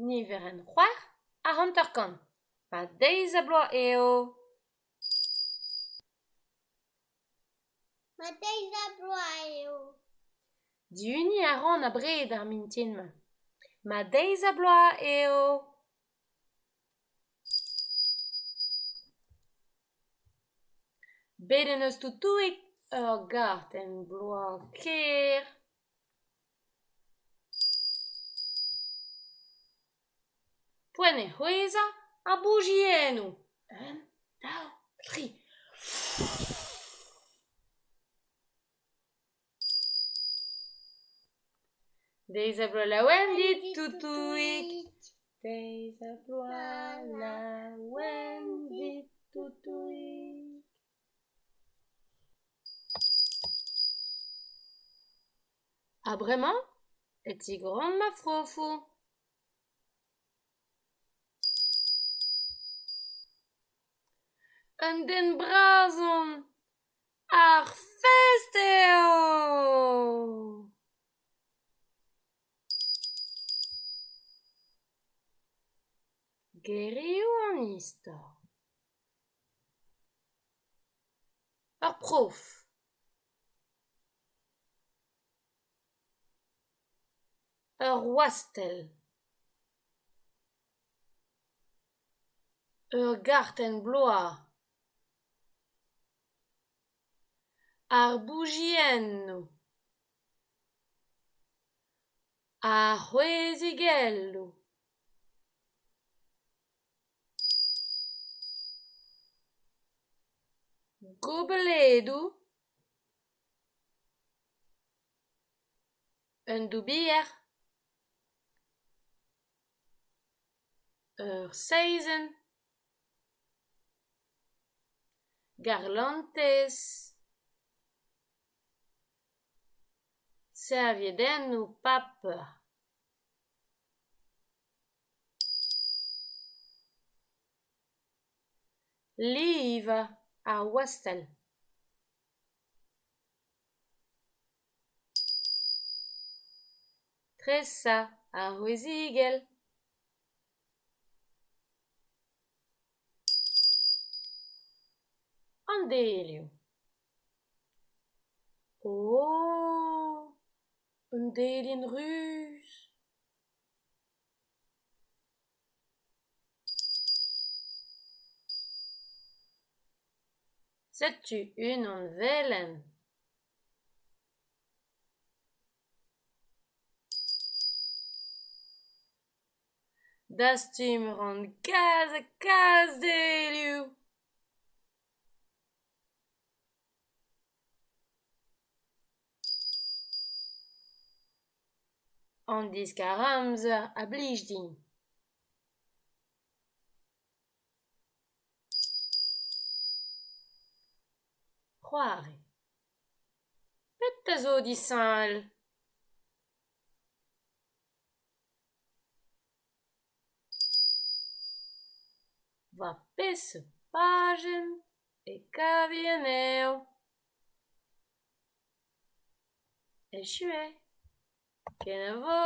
Niverenn 56. Ma deiz-ha-bloaz eo. Ma deiz-ha-bloaz eo. Dihuniñ a ran abred ar mintin-mañ. Ma deiz-ha-bloaz eo. Bet en deus Toutouig ur gartenn-bloaz ker. Poent eo c'hwezhañ ar boujiennoù. Un, daou, tri. Deiz-ha-bloaz laouen dit, Toutouig. Deiz-ha-bloaz laouen dit, Toutouig. Ha bremañ e tigoran ma frofoù. Un den bras on. Ar fest eo ! Gerioù an istor. Ur prof. Ur wastell. Ur gartenn-bloaz. Ar boujiennoù. Ar c'hwezigelloù. Gobeledoù. Un doubier. Ur seizenn. Garlantez. Serviedennoù paper. Livañ ar wastell. Tresañ ar c'hwezigell. An delioù. Oh ! Un delienn ruz ! Setu unan velen. Dastum a ran kalz ha kalz delioù. An diskar-amzer a blij din. C'hoari. Petra zo disheñvel ? War peseurt pajenn e kavi anezho ? Echu eo. Kenavo !